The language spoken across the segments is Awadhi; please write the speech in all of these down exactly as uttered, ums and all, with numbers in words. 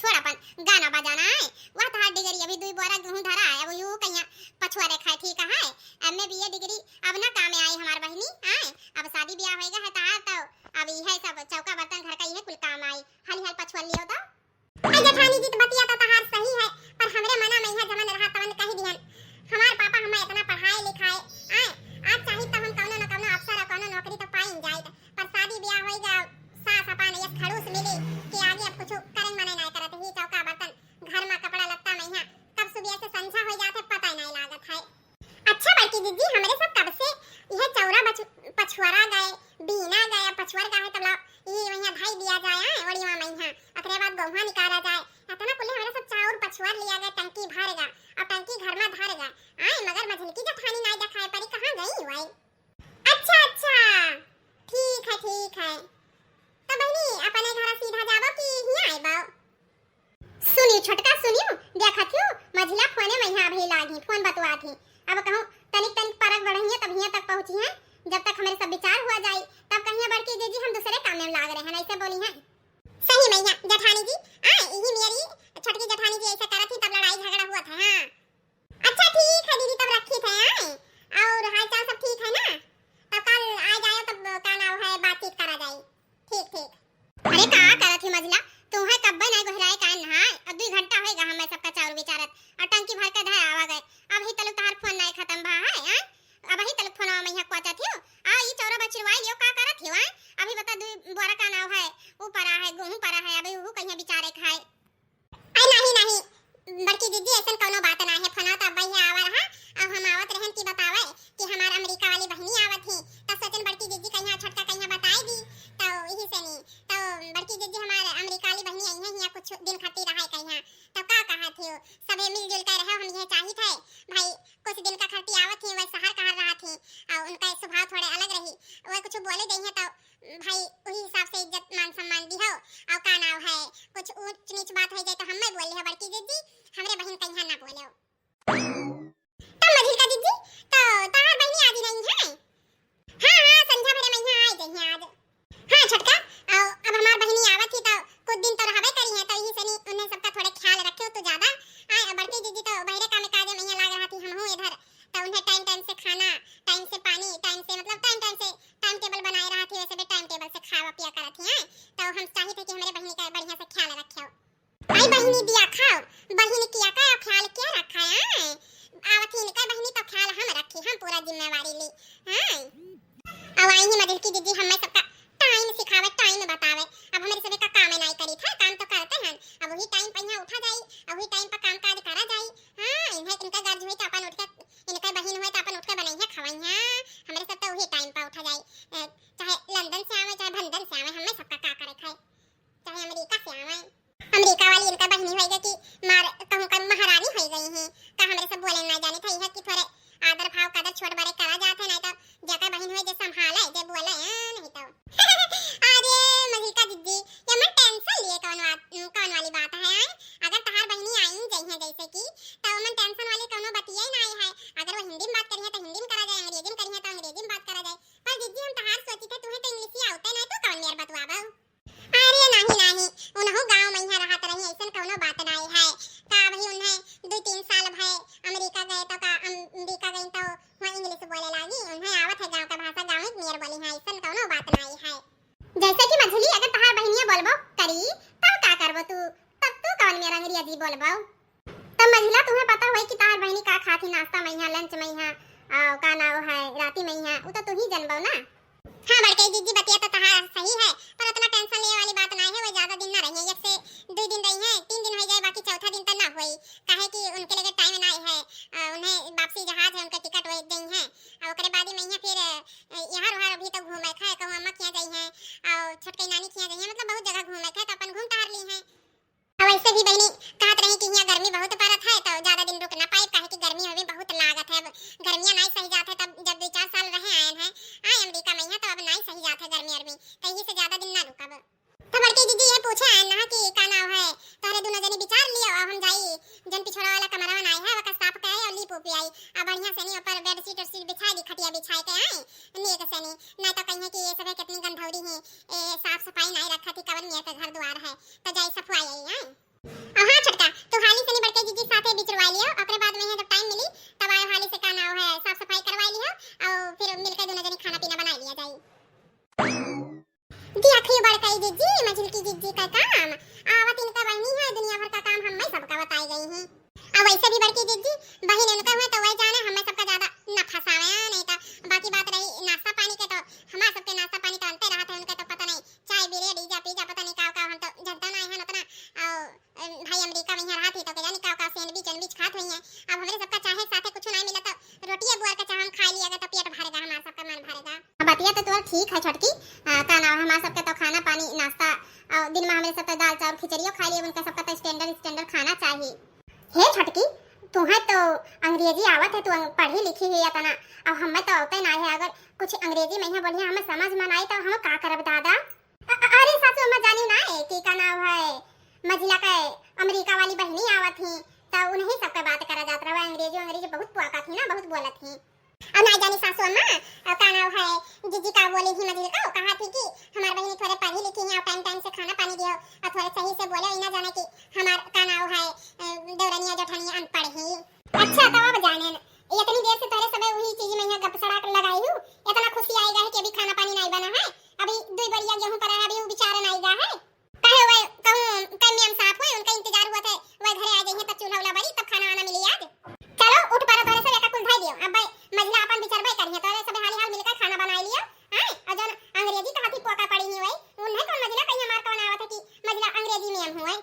छोड़ अपन गाना बजाना आय। वह तहार डिगरी अभी दुई बोरा गेहूं धरा है, अब यू कहिया पछुआ रेखा है, ठीक है। एम ए बी ए डिगरी अब ना कामे आई हमार बहिनी आय। अब शादी ब्याह होइगा है तहार तो अब इहे सब चौका बर्तन घर का इहे कुल काम आई। हल हल पछुआ लियो तो। ए जेठानी जी, त बतिया त तहार सही है, पर हमरे मना में इहाँ जवन रहा तवन कह दिहन। हमार पापा हमें इतना पढ़ाए लिखाए, आय, आज चाही त हम कौनो न कौनो अफसर और कौनो नौकरी तो पाइन जाइत, पर शादी ब्याह होई गया, सास अपन यस खड़ूस मिली कि आगे अब कुछ करन मने नहीं करत ही, चौका बर्तन, घर में कपड़ा लत्ता में इहाँ कब सुबह से संझा हो जात है, पता ही नहीं लागत है। अच्छा बड़की दीदी, हमरे सब कब से यह चौरा बछ-, पछुआरा गए, बीना गए, पछुअर गए, तब ला ये वहिया धई दिया जाए, आय, ओड़िया में यहाँ, ओकरे बाद गोहुआ निकाला जाए। इतना कुल्ले हमरे सब चाउर पछुअर लिया गए, टंकी भर गा, और टंकी घर में धर गा, आय, मगर मझिलकी जेठानी नाई देखाए पड़ी, कहाँ गई हुई? अच्छा, अच्छा, ठीक है, ठीक है। तो बहिनी, अपने घर सीधा जाबो कि हियाँ आइबो? सुनियो छोटका, सुनियो, देखत हियो, मझिला फोने में यहाँ अभी लागी, फोन बतुआत ही। अब कहूँ तनिक तनिक परग बढ़िया तब हियाँ तक पहुँची है, जब तक हमरे सब विचार हुआ जाई, तब कहिए बड़की जीजी हम दूसरे काम में लाग रहे हैं, ऐसे बोली हैं। सही में यहाँ जेठानी जी, आ, यही मेरी छोटकी जेठानी जी ऐसे करत ही, तब लड़ाई झगड़ा हुआ था। हाँ, अच्छा ठीक है दीदी, तब रखी थे, आए? और हाल चाल सब ठीक है ना? तब कल आ जाओ, तब का नाम है, बातचीत करा जाए। ठीक, ठीक। अरे का करत ही मझिला, तू है कब्बे नहीं गोहराए का नहाए, अब दू घंटा होएगा हमें सबका चाउर बिचारत, और टंकी भर के धर आवा गए, अब ही तलक तहार फोन नहीं खत्म भा है, हैं? अब ही तलक फोन में यहाँ कोचत हियो, आ ई चौरा बचिरवाई लियो, का करत हियो, हैं? अभी बता दू बोरा का नाम है, ऊ परा है, गोहूँ परा है, अभी ऊ कहिया बिचारे खाए। अरे नहीं, नहीं, बड़की दीदी, ऐसन कौनो बात ना है। फोना तो अब्बा ही आवा रहा, अब हम आवत रहन कि बतावे कि हमार अमेरिका वाली बहिनी आवत ही, तब सोचन बड़की दीदी कहिया छोटका कहिया बताए दी, तो यही से नहीं, तो बड़की दीदी हमार अमेरिका वाली बहिनी आई है, हियाँ कुछ दिन खातिर रहा है कहिया, तो का कहा थे, सभे मिलजुल कर रहो, हम यह चाहित है भाई, कुछ दिन का खातिर आवत ही, वह शहर कहाँ रहा थी, और उनका स्वभाव थोड़े अलग रही, वह कुछ बोले दे हैं तो भाई, वही हिसाब से इज्जत मान सम्मान दिहो। और का नाव है, कुछ ऊंच नीच बात हो जाए तो हमें बोल लिहो बड़की दीदी, हमरे बहिन कहिया ना बोलो। तब मझिलका दीदी, तो तहार बहिनी आज नहीं है? हाँ, हाँ, संझा भरे में यहाँ आ जाइए आज। हाँ छोटका, और अब हमार बहिनी आवत ही तो कुछ दिन तो रहबे करी है, तो यही से नहीं उन्हें सबका थोड़े ख्याल रखे तो ज्यादा। आ, बड़की दीदी तो बहरे काम काजे में यहाँ लाग रहा थी, हम हूँ इधर, तो उन्हें टाइम टाइम से खाना, टाइम से पानी, टाइम से मतलब टाइम टाइम से टाइम टेबल बनाए रहा थी, वैसे भी टाइम टेबल से खावा पिया करत ही हैं। तो हम चाहित है कि हमरे बहिनी का बढ़िया से ख्याल रखे। आई बहिनी दिया खाओ, बहिन किया का ख्याल क्या रखा है? आवत ही इनका बहिनी तो ख्याल हम रखी, हम पूरा जिम्मेवारी ली। हाँ। अब आई ही मझिलकी दीदी हमें सबका टाइम सिखावे, टाइम बतावे। अब हमरे सबे का काम नहीं करी था, काम तो करते हैं। अब वही टाइम पर यहाँ उठा जाई, अब वही टाइम पर काम काज करा जाई। हाँ, इन्हें इनका गर्ज हुई तो अपन उठ के, इनका बहिन हुई तो अपन उठ के बनई है, खवाई है। हमरे सब तो वही टाइम पर उठा जाई। अ, चाहे लंदन से आवे, चाहे भंदन से आवे, हमें सबका का करे खाए। चाहे अमेरिका से आवे। अमेरिका वाली इनका बहिनी होई गई कि मार कहूँ का महारानी होई गई हैं। का हमरे सब बोले ना जाने था, यह कि थोड़े आदर भाव कदर छोट बड़े करा जात है, नहीं तो जेकर बहिन होई जे संभाले, जे बोले, हाँ, नहीं तो। अरे मझिलका दीदी, ये मन टेंशन लिए कौन बात, कौन वाली बात है, आए? अगर तहार बहिनी आई जई है जैसे कि, तो मन टेंशन वाली कौनो बतिये ना आई है। अगर वो हिंदी में बात करी है तो हिंदी में करा जाए, अंग्रेजी में करी है तो अंग्रेजी में बात करा जाए। पर दीदी हम तहार सोची थे, तुम्हें तो इंग्लिश ही आवते ना, तो कौन मेर बतवाबो? अरे नाही, नाही, उनहु गाँव में यहाँ रहत रही, ऐसन कौनो बात नाही है। का अभी उन्हें दो तीन साल भय अमेरिका गए, तो का अमेरिका गई तो वहाँ इंग्लिश बोले लागी? उन्हें आवत है गाँव का भाषा, गाँव ही मेर बोली है, ऐसन कौनो बात नाही है। जैसे कि मझली, अगर तहार बहिनिया बोलबो करी, तब का करबो तू? तब तू कौन मेर अंग्रेजी बोलबो? तब मझिला, तुम्हें पता होई कि तहार बहिनी का खात ही नाश्ता में यहाँ, लंच में यहाँ, और का नाव है, राती में यहाँ, उ तो तू ही जनबो ना। हाँ बड़कई दीदी, बतिया तो तहार सही है, पर उतना टेंशन लेवे वाली बात ना है। वो ज्यादा दिन ना रही है, एक से दो दिन रही है, तीन दिन हो जाए, बाकी चौथा दिन तो ना होई, काहे कि उनके लगे टाइम ना है। अ, उन्हें वापसी जहाज है, उनका टिकट वो देई है, और ओकरे बाद ही में यहाँ फिर, अ, यहाँ रुहार अभी तो घूमे खाए, कहूँ अम्मा किया जाई है, और छोटकई नानी किया जाई है, मतलब बहुत जगह घूमे खाए, तो अपन घूम टहर ली है। और वैसे भी बहिनी कहत रही कि हियाँ गर्मी बहुत पड़त है, तो ज्यादा दिन रुक ना पाए, काहे कि गर्मी हमें बहुत लागत है। अब गर्मियाँ नाई सही जात है, तब जब दो चार साल रहे आयन है, आए अमेरिका में यहाँ, तो अब नाई सही जात है गर्मी अर्मी, तो यही से ज्यादा दिन ना रुकब। तो बड़की दीदी ये पूछे आयन ना कि का नाव है, तोहरे दोनों जनी विचार लियो, अब हम जाई, जन पिछड़ा वाला कमरा में नाई है, वका साफ करे और लीप उपी आई, अब बढ़िया से नहीं ऊपर बेडशीट उडशीट बिछाई दी, खटिया बिछाई के आए, नीक से नहीं, ना तो कहिए कि ये सब है कितनी गंधौरी है, ए, साफ सफाई नाई रखा थी, कवन मेर का घर द्वार है, तो जाई सफुआई आई, आए। जी का काम, आवत इनका बहिनी है, दुनिया भर का काम हम्मे सबका बताई गई हैं। अब वैसे भी बड़की जिज्जी बहिन इनका हुए तो वही जाने, हम्मे सबका ज्यादा न फंसावे, नहीं तो बाकी बात रही नाश्ता पानी के, तो हमार सबके नाश्ता पानी तो अंते रहत है, उनके तो पता नहीं चाय बिरेड इजा पीजा पता नहीं का का, हम तो जनता ना है उतना। और अम, भाई अमेरिका में यहाँ रहत ही तो के जानी का का सैंडविच वैंडविच खात हुई हैं। अब हमरे सबका चाहे साथे कुछ नहीं मिला तो रोटिया बुआर के चाहे हम खा लिया तो पेट भरेगा, हमार सबका मन भरेगा। अब बतिया तो तोर ठीक है छोटकी, आ, का नाम, हमार सबके तो खाना पानी नाश्ता और दिन में हमरे सब तो दाल चावल खिचड़ियो खा लिए, उनका सबका तो स्टैंडर्ड स्टैंडर्ड खाना चाहिए। हे छोटकी, तुहे तो अंग्रेजी आवत है, तू अंग-, पढ़ी लिखी है या तना, अब हमें तो आवते ना है, अगर कुछ अंग्रेजी में यहाँ बोलिए हमें समझ में ना आई तो हम का करब दादा? अ-, अ-, अरे सासू अम्मा जानी ना है कि का नाम है, मझिला के अमेरिका वाली बहिनी आवत ही, तो उन्हीं सबके बात करा जात रहा, अंग्रेजी अंग्रेजी बहुत पुआका थी ना, बहुत बोलत ही। और ना जानी सासू अम्मा, अ, का नाम है, जिज्जी का बोली थी मझिल का, कहा थी कि हमार बहिनी थोड़े पढ़ी लिखी हैं और टाइम टाइम से खाना पानी दियो और थोड़े सही से बोले, ई ना जाने कि हमार का नाम है, अ, देवरनिया जेठनिया अनपढ़ ही। अच्छा, तो अब जाने न, इतनी देर से तोरे सबे वही चीज में यहाँ गप सड़ाक लगाई हूँ, इतना खुशी आएगा है कि अभी खाना पानी नहीं बना है, अभी दो बड़िया गेहूं पर है, अभी वो बेचारे नहीं गा है। कहे वह कहूँ कल मैम साहब हुए, उनका इंतजार हुआ था, वह घरे आ जाइए तब चूल्हा उल्हा बरी, तब खाना वाना मिली आज। चलो उठ पड़ा, तोरे सब एका कुल धर दियो, अब भाई मझिला अपन विचार भाई करिए, तोरे सब हाली हाल मिलकर खाना बनाई लियो। आए और जो अंग्रेजी कहा थी पोका पड़ी नहीं हुई, उन्हें कौन मझिला कहीं हमार कौन आवत है कि मझिला अंग्रेजी मैम हुए।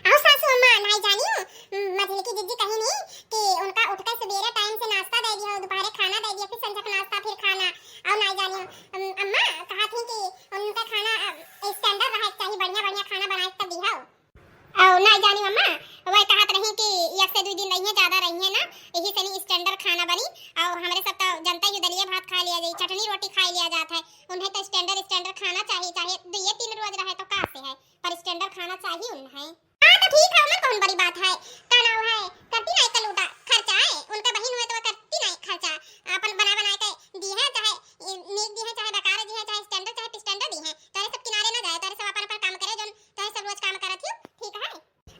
आओ सासू अम्मा, नाई जानियो, म-, मझिलकी जिज्जी कही नहीं कि उनका उठ के सवेरे टाइम से नाश्ता दे दिया, दोपहरे खाना दे दिया, फिर संझक नाश्ता, फिर खाना। और नाई जानियो, अम-, अम्मा कहा थी कि उनका खाना, अ, स्टैंडर्ड रहे के चाहिए, बढ़िया बढ़िया खाना बनाए के तब दिया। और नाई जानियो अम्मा, वह कहत रही कि एक से दुई दिन रही है, ज्यादा रही है ना, यही से नहीं स्टैंडर्ड खाना बनी। और हमरे सब तो जनता ही दलिया भात खा लिया जाए, चटनी रोटी खा लिया जात है, उन्हें तो स्टैंडर्ड स्टैंडर्ड खाना चाहिए, चाहे दुइये तीन रोज रहे तो का से है, पर स्टैंडर्ड खाना चाहिए उन्हें। हाँ, तो ठीक है, ओमन कौन बड़ी बात है, का नाम है, करती ना एक लूटा खर्चा है, उनका बहिन हुए तो वह करती ना खर्चा, अपन बना बना के दी है, चाहे नीक दी है, चाहे बेकार दी है, चाहे स्टैंडर्ड, चाहे पिस्टैंडर्ड दी है, तोरे सब किनारे ना जाए, तोरे सब अपन अपन काम करे, जोन तोरे सब रोज काम करत हो, ठीक है।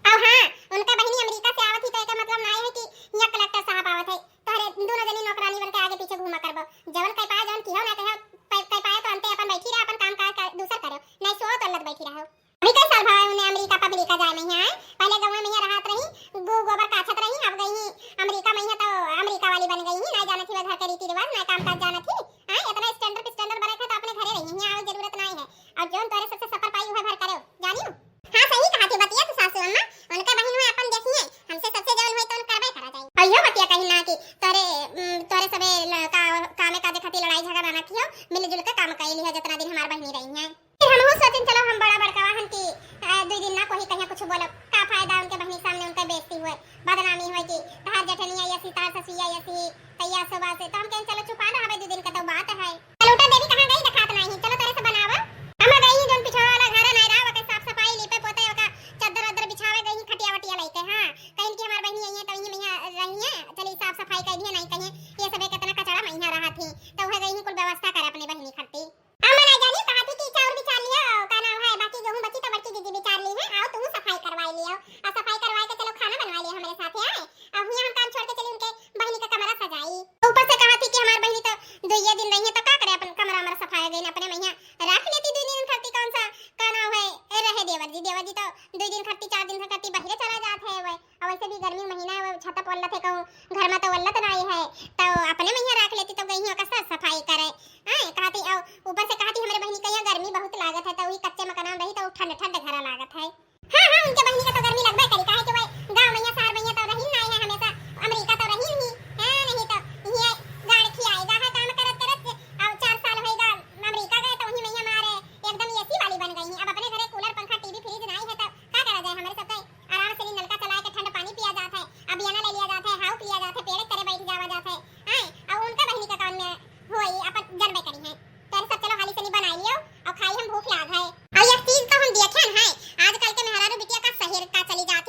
और हाँ, उनका बहिनी अमेरिका से आवत ही तो एकर मतलब ना है कि यहाँ कलेक्टर साहब आवत है, तोहरे दोनों जनी नौकरानी बन के आगे पीछे घूमा करबो, जवन कह पाए, जवन किहो ना कहो, कह पाए तो अंते अपन बैठी रहे, अपन काम काज का दूसर करो, नहीं सो तो लत बैठी रहो। अभी कई साल भवा उन्हें अमेरिका पमेरिका जाए में है। पहले गाँव में यहाँ रहत रही, गो गोबर काछत रही, अब गई ही अमेरिका में, यहाँ तो अमेरिका वाली बन गई ही, ना जानत ही घर के रीति रिवाज, ना काम काज जानत ही। हाँ, इतना स्टैंडर्ड स्टैंडर्ड बने थे तो अपने घरे रही, यहाँ आवे जरूरत नहीं है। और जोन तोरे सबसे सफर पाई हुआ भर करो, जानियो। हाँ, सही कहा थी बतिया तो सासू अम्मा, उनका बहिन हुए अपन देखिए, हमसे सबसे जवन हुए तो उन करबे करा जाए। और यो बतिया कही ना कि तोरे, उम, तोरे सबे ल-, का, कामे काजे खातिर लड़ाई झगड़ा ना कियो, मिलजुल के काम कर लिया जितना दिन हमार बहिनी रही है। फिर हमहू सोचिन, चलो हम बड़ा बड़का वाहन की, अ, दुई दिन ना कोई कहीं कुछ बोलब, का फायदा उनके बहिनी के सामने उनका बेइज्जती हुए, बदनामी हुए कि तहार जेठनिया ऐसी, तहार ससुइया ऐसी, तैया सुबह से, तो हम कहें चलो चुपा रहा भाई, दुई दिन का तो बात है। चलो उठा देवी कहाँ गई, दिखात नहीं, चलो तेरे से बनावा। हम गई ही जोन पिछवा वाला घर नहीं रहा, ओके साफ सफाई लीपे पोते, ओका चद्दर वद्दर बिछावे गई ही, खटिया वटिया लेके, हाँ, कहीं कि हमार बहिनी आई है तो यहीं में यहाँ रही है, चलिए साफ सफाई कर दिए, नहीं कहीं ये सबे कितना कचरा में यहाँ रहा थी, तो वह गई ही कुल व्यवस्था करे अपने बहिनी खट्टी। अम्मा ना जानी कहा थी कि चाउर बिछा लियो, का नाम है, बाकी गेहूं बची तो बड़की दीदी बिचार ली है, आओ तुम सफाई करवाई लियो। और सफाई करवाए के चलो खाना बनवा लियो हमरे साथे, आए। अब हुआ हम काम छोड़ के चली उनके बहिनी का कमरा सजाई। ऊपर से कहा थी कि हमार बहिनी तो दुइये दिन रही है तो का करे, अपन कमरा हमारा सफाई गई ना, अपने महिया रख लेती दुई दिन खत्ती, कौन सा का नाम है, ए, रहे देवर जी, देवर जी तो दुई दिन खत्ती चार दिन खत्ती बहिरे चला जात है वह। और वैसे भी गर्मी महीना है, वो छत पर ओल्लत है, कहूँ घर में तो ओल्लत नहीं है, तो अपने महिया रख लेती तो गई ही ओकर साफ सफाई करे। आए, कहती, और ऊपर से कहती, हमरे बहिनी के यहाँ गर्मी बहुत लागत है, तो वही कच्चे मकान में रही, तो ठंड ठंड घरा लागत है। हाँ, हाँ, उनके बहिनी का तो गर्मी लगबे करी, काहे कि वह गाँव में यहाँ, शहर में यहाँ तो रही नहीं है हमेशा, अमेरिका तो रही नहीं है, नहीं तो ये गाड़ खियाएगा है काम करत करत, और चार साल होएगा अमेरिका गए, तो वहीं में हमारे एकदम एसी वाली बन गई हैं। अब अपने घरे कूलर, पंखा, टीवी, फ्रिज नहीं है, तो का करा जाए? हमारे सबके आराम से नलका चला के ठंड पानी पिया जात है, अबियाना ले लिया जात है, हाउ पिया जात है, पेड़े तरे बैठ जावा जात है। आए, और उनका बहिनी का काम में होई, अपन जनबे करी है। तो सब चलो हाली से नहीं बनाई लियो, और खाई हम, भूख लाग है। और एक चीज तो हम देखे हैं, आजकल के मेहरारू बिटिया का शहर का चली जात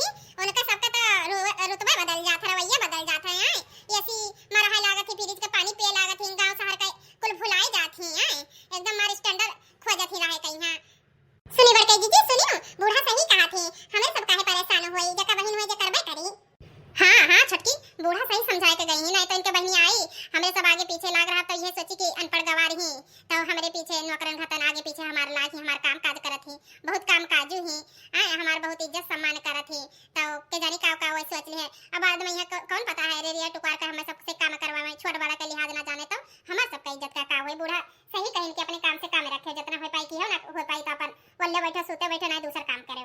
आज ही हमार काम काज करत ही, बहुत काम काजू ही, आए, हमार बहुत इज्जत सम्मान करत ही, तो के जानी का का वही सोच ली है। अब बाद में यहाँ क-, कौन पता है, रे रिया टुकार का हमें सबसे काम करवावे, छोट बड़ा का लिहाज ना जाने, तो हमार सबका इज्जत का का होई। बूढ़ा सही कहिन के अपने काम से काम रखे, जितना हो पाई की हो ना हो पाई तो अपन वल्ले बैठो, सूते बैठो, ना दूसर काम करो।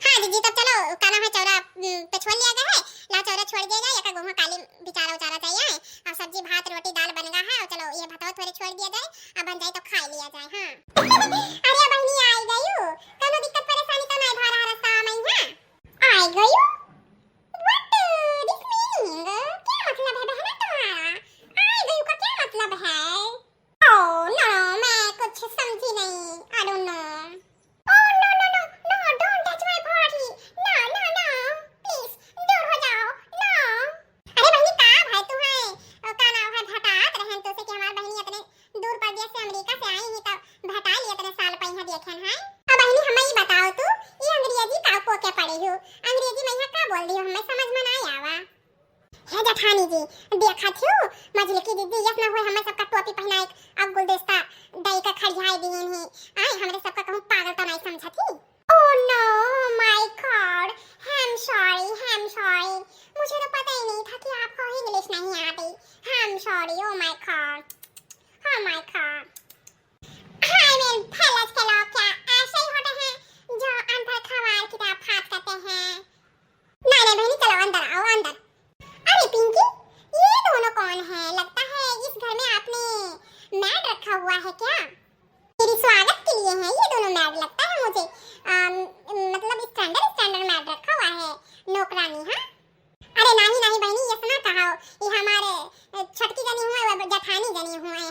हाँ जीजी, तब चलो, का नाम है, चौरा, उम, पे छोड़ लिया गया है, ला चौरा छोड़ दिया जाए, एका गोहूँ काली बिचारा उचारा चाहिए, और सब्जी भात रोटी दाल बन गया है, और चलो ये भतवा थोड़े छोड़ दिया जाए, अब बन जाए तो खा लिया जाए। हाँ। अरे बहनी, आई गयू, कौनो दिक्कत परेशानी तो नहीं भा रहा रास्ता में? हाँ, आई गयू। What this meaning? क्या मतलब है बहना तुम्हारा? आई गयू का क्या मतलब है? Oh no, मैं कुछ समझी नहीं। I don't know. Oh no no no no! Don't touch my body! No no no! Please दूर हो जाओ। No! अरे बहनी, का भाई तू है, ओ, का नाम है, भटात रहन तो से कि हमार बहनी इतने दूर परदेश से अमेरिका से आई ही, तब भटाई इतने साल पहिया देखे हैं। अब बहनी, हमें ये बताओ तू, ये अंग्रेजी का को के पढ़ी हो? अंग्रेजी में यहाँ का बोल रही हो, हमें समझ में ना आवा। हे जेठानी जी, देखत हो, मझली की दीदी यस न होए, हमें सबका टोपी पहनाए और गुलदस्ता दई के खड़ियाए दिए हैं। आए, हमरे सबका कहूँ पागल तो नहीं समझत ही। Oh no, my God, I'm sorry, I'm sorry। मुझे तो पता ही नहीं था कि आपको इंग्लिश नहीं आती। I'm sorry, oh my God, oh my God। हाय मेरे भैया के लोग, क्या ऐसे ही होते हैं जो अनपढ़ खवार की तरह बात करते हैं? नहीं नहीं बहनी, चलो अंदर आओ, अंदर। अरे पिंकी, ये दोनों कौन है? लगता है इस घर में आपने maid रखा हुआ है क्या? मेरी स्वागत के लिए है ये दोनों maid, लगता है मुझे, अम, मतलब standard standard maid रखा हुआ है, नौकरानी। हाँ, अरे नहीं नहीं बहनी, ये सुना कहा, ये हमारे, अ, छोटकी जनी हुआ, वो जेठानी जनी हुआ।